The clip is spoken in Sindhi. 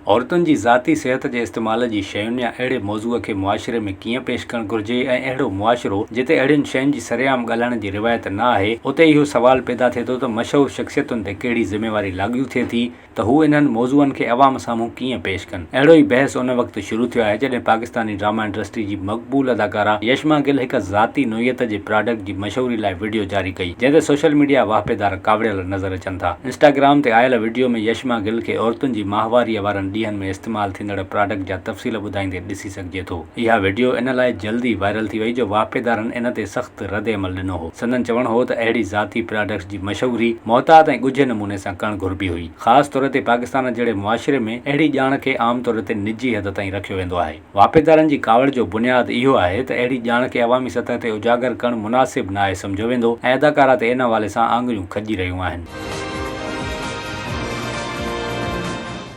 عورتن جي ذاتي صحت جي استعمال جي شين يا اهڙي موضوع کي معاشري ۾ ڪيئن پيش ڪرڻ گهرجي ۽ اهڙو معاشرو جتي اهڙين شين جي سرعام ڳالهائڻ جي روايت نه آهي اتي اهو سوال پيدا ٿئي ٿو ته مشهور شخصيتن تي ڪهڙي ذميواري لاڳو ٿئي ٿي ته هو انهن موضوعن کي عوام سامهون ڪيئن پيش ڪن. اهڙو ئي بحث ان وقت شروع ٿيو آهي جڏهن پاڪستاني ڊراما انڊسٽري جي مقبول اداڪارا يشما گل هڪ ذاتي نوعيت جي پراڊڪٽ جي مشهوري لاء وڊيو جاري ڪئي جنهن تي سوشل ميڊيا واهپيدار ڪاوڙيل نظر اچن ٿا. انسٽاگرام تي آيل وڊيو ۾ يشما گل کي عورتن جي ماهواريء وارن ڏينهن ۾ استعمال ٿيندڙ پراڊڪٽ جا تفصيل ٻڌائيندي ڏسي سگهجي ٿو. اها وڊيو ان لاء جلد ئي وائرل ٿي وئي جو واهپيدارن ان تي سخت ردعمل ڏنو هو. سندن چوڻ هو ته اهڙي ذاتي پراڊڪٽس جي مشهوري محتاط ۽ ڳجهي نموني سان ڪرڻ گهربي هئي. خاص طور تي پاڪستان جهڙي معاشري ۾ اهڙي ڄاڻ کي عام طور تي نجي حد تائين رکيو ويندو آهي. واهپيدارن جي ڪاوڙ جو بنياد اهو آهي ته اهڙي ڄاڻ کي عوامي سطح تي اجاگر ڪرڻ مناسب ناهي سمجهيو ويندو ۽ اداڪارا تي ان حوالي سان آڱريون کڄي رهيون آهن.